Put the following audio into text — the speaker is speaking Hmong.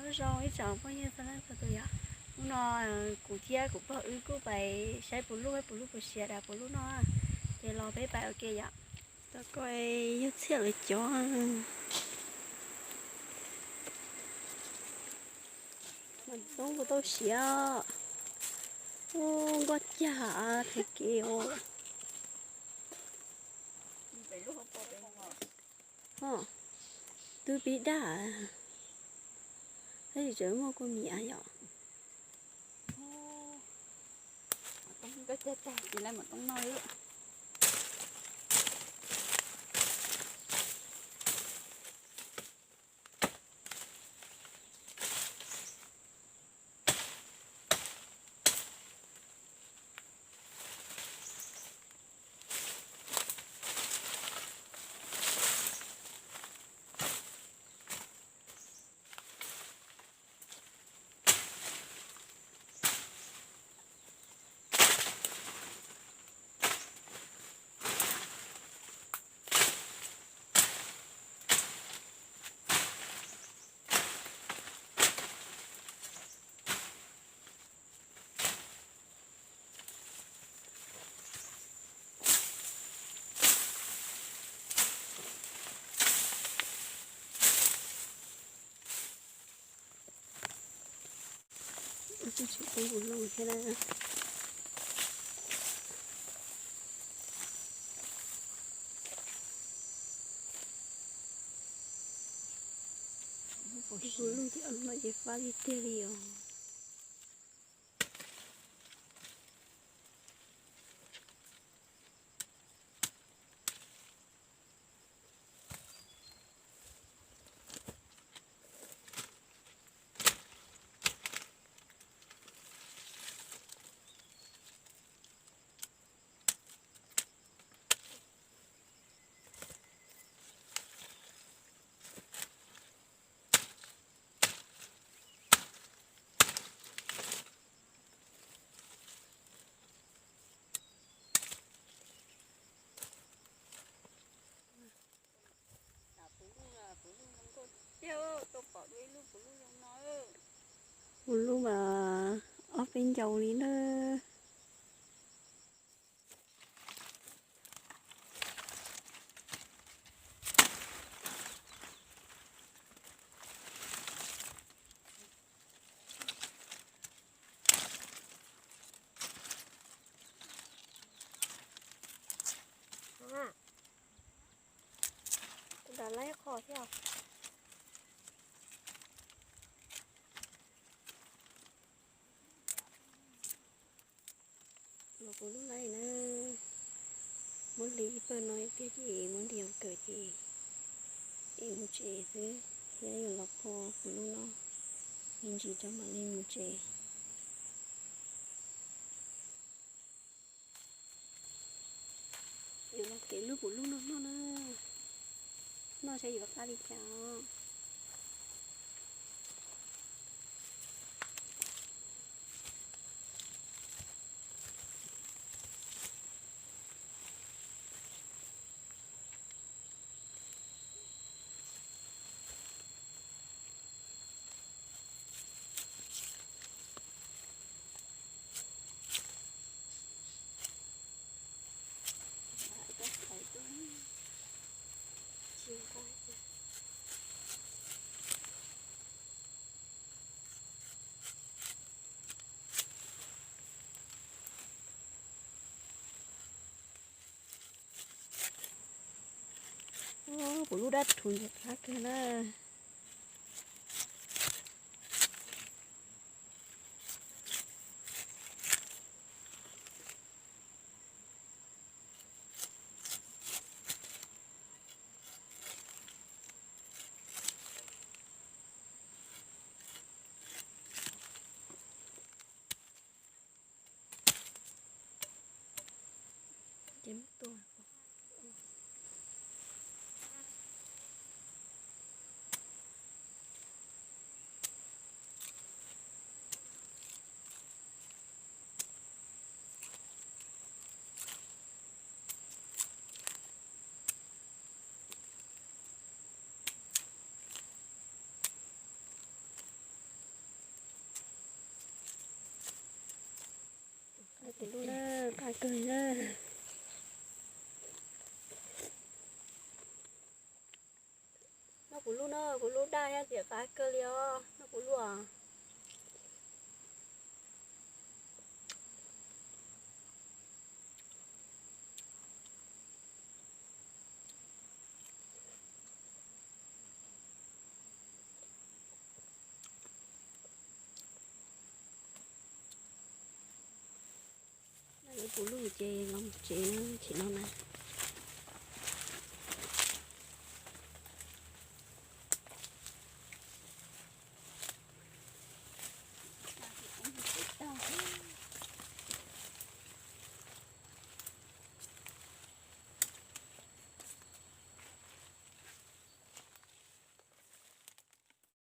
Nyob zoo ib tsoom phooj ywg txhua leej txhua tus yom. Hnub no kuv thiab kuv pog wb kuj pais saib puv luj, puv luj puas siav dam puv luj noj, ces los peb pais ua ke yom. Tau koj yog txhiaj lawv cov. Mas toob kuj tau siav. Ub, nkoj cag thaiv kev os. Twb pib daj, tab sis tseem muaj kua miv yom. Tsis poob puv luj thiab na. Puv luj ces no ces fab tiag tiag li os. Puv luj mas ob peb ncaus li na. Kuv dam laib qho thiab. Los puv luj laib na, muab hliv ib pawg no tiag ces muab hliv ua kawm ces es mus tsev xwb, thiab yuav los pho puv luj no me ntsis rau mam li mus tsev. Yuav los kev lub puv luj no noj na, noj saib yuav qab li cas. Puv luj dab rhuv ntxim qab kawg na. Ces muab tua. Lub na, qab kawg na. Noj kuv lub na, kuv lub daj thiab tias qab kawg li os, noj kuv lub. Noj kuv lub ces los mus tsev tsim no na.